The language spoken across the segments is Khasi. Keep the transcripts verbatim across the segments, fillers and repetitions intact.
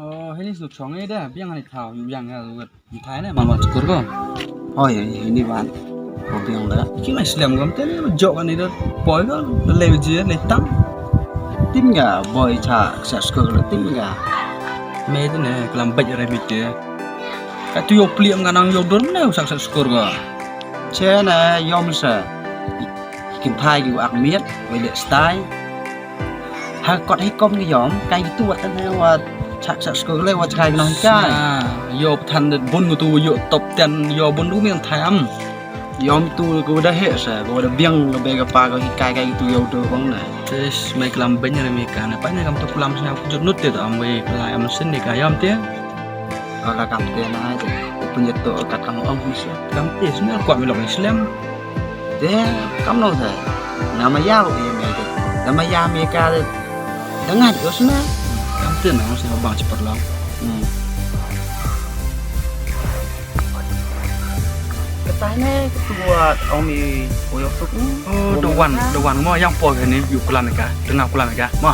Oh, hini suk chong ni da, biang ni thau, yu biang ya, yu thai na, mama syukur ko. Oh ya, ini wan. Ko biang da. Ki mai slem gam te ni, jok ni da, boy ko, le ji ni tang. Tim ya, boy cha, sa syukur le tim ya. Me tu ne, kelam bej re mi te. Ka tu yo pli am kanang yo don ne, sa sa syukur ko. Che ne, yom sa. Kim thai yu ak miet, wei le stai. Ha kot hi kom ki yom, kai ki tu wat tane wat chak chak skul le wat chak nong kai. Sa, yo pthan det bun ngu tu yo top ten yo bun du miang thai am. Yom tu ku da he sa, ku da biang ka be ka pa ka hi kai kai ki tu yo tu bang na. Tes mai kelam ben re mi ka na, pa ne kam tu kelam sna ku jut nut te tu am wei kelai am sen ni ka yom te. Ka la kam te na ai te. Pun je to ka kam ong ni sa. Kam te sna kwat mi lok ni slem. Te, kam no te. Nga ma ya u ye me te. Nga ma ya me ka te. Da nga yo sna. Kam te na sna bang chepat lang. Hmm. Ka tai ne ka tuat ong mi o yo suk ni. Oh, the one, the one mo yang po ni yu kula me ka. Tengah kula me ka. Mo.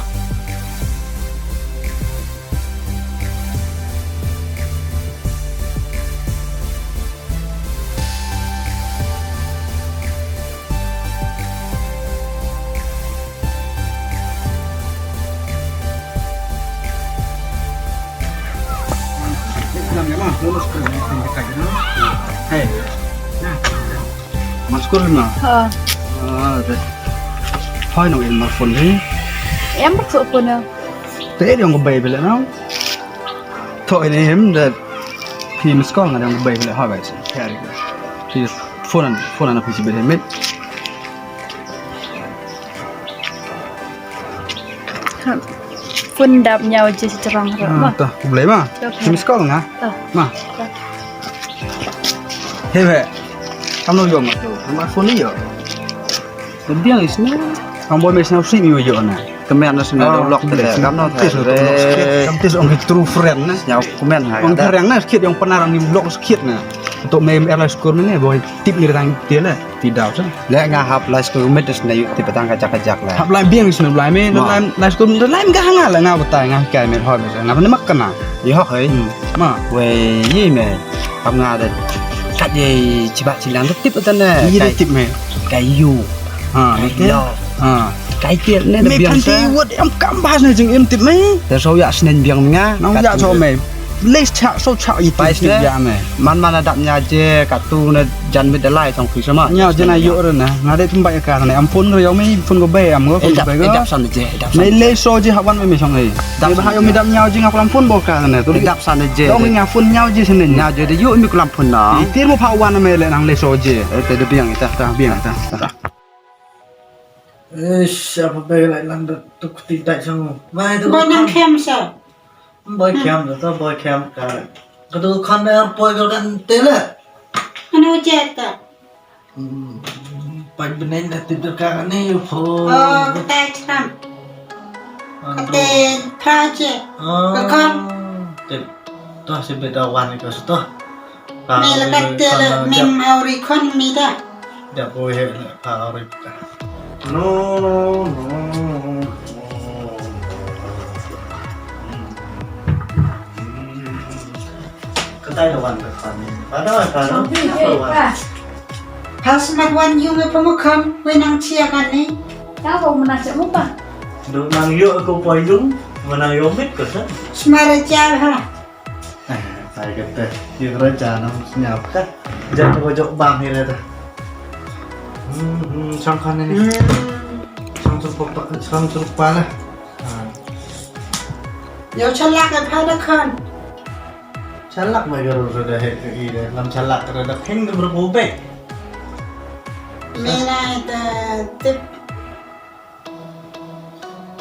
Hey. Maskul ma. Ha. Ah, de. Hoi no in mar phone ni. Em bak so phone. Te dong ko bai bela no. To ini hem de. Hi miss call nga dang bai bela ha bai. Carry. Hi phone an phone an phi si bela mit. Phone dap nyaw je si terang ro ma. To, ku blei ma. Hi miss call nga. To. Ma. He be. Kam no yom ma to. Ma phone ni yo. Biang is na. Kam boy mes na si mi yo na. Kemen na sna lok te kam no te. Kam tis ong ki true friend na. Nyaw kemen ha. Ong ki rang na skit ong penar ong ki blok skit na. To me er la skur ne boy tip ni rang te la. Ti daw sa. Le nga hap la skur met sna yu tip tang ka jak ka jak la. Hap la biang sna blai me la skur met la nga nga la nga batai nga kai me hoi me nga ne mak kana. Yo hoi. Ma. Wei yi me. Kam nga da. Kat ye chiba chilang tip ta ne. Yi tip me. Kai yu. Ha, ni te. Ha. Kai tiel ne me biang sa. Wut em kam bas ne jing im tip me. Te so ya snen biang nga. Nong ya so me. Les chak so chak i pai tip ya me. Man man adap nya je ka tu ne jan mit dalai song phi sama. Nya je na yo re na. Nga de tum bai ka ne am phone ko yo me phone ko be am ko. Edap edap san je. Me le so je hawan me me song e. Dap ba yo me dap nya je nga phone bo ka ne. Edap san je. Dong nga phone nya je snen. Nya je de yo me kulam phone na. Tir mo pha wan me le nang le so je. Te de biang ita ta biang ita. Eish, apa bai lai lang da tu kuti tai sang. Bai tu. Bai nang kem sa. Bai kem da tu bai kem ka. Ka tu kan da poi ka kan tele. Anu jeta. Pai benai da ti da ka ni pho. Oh, ka tai cham. Ka te pra je. Ka kan. Te to si beda wan ko to. Mela ka tele mem auri kon mi da. Da boy he la ka auri ka. No, no, no, no. Ka tai da wan ka kan ni. Ba da wan ka no. Pas mat wan yung e pemukam we nang chia kan ni. Ka ko mena che mupa. Do nang yo ko poi yung, menang yo mit ko sa. Smara cha ha. Ai kata, ïa ka raja nang sñiaw ka. Jan ka jok bang hi rata. Hmm, hmm, sang kan ini. Sang serupa, sang serupa lah. Yow chalak ka phada khan. Chalak ma ka ru rada he ka i de. Lam chalak rada phing de berbo be. Mena ita tip.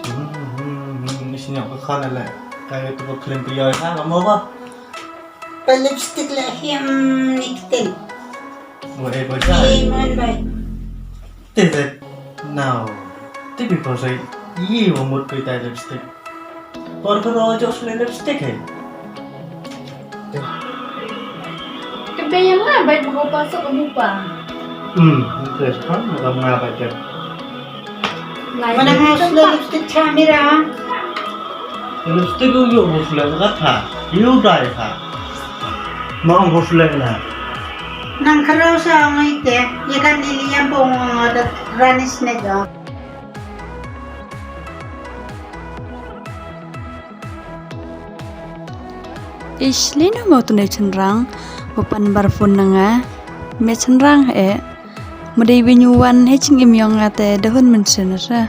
Hmm, hmm, hmm, ni sñiaw ka khan le. Ka ïa tu ka klim pïoh ha, ka mo ba. Ba lipstick le hiam ni kten. Wa e ba ja. Hi man bai. Te te. Now. Te bi pa sai. Yi wa mut kai tai lipstick. Por ko ro jo sle lipstick hai. Ka bei ïa nga bad ba ko pasok ka bupa. Hmm, interest kan, ngam nga bad ka. Mana nga sule lipstick cha mira. Lipstick u yo bo sule ka tha. Yo dai tha. Ma ong bo sule na. Nang kharau sa ong ite. Ye kan ni liam bo ong ong da rani sne jo. Ish, lino mo tune chynrang. Bo pan bar phone na nga. Me chynrang e. Mo dei bin wan he ching im yong nga te dahun men chynrang.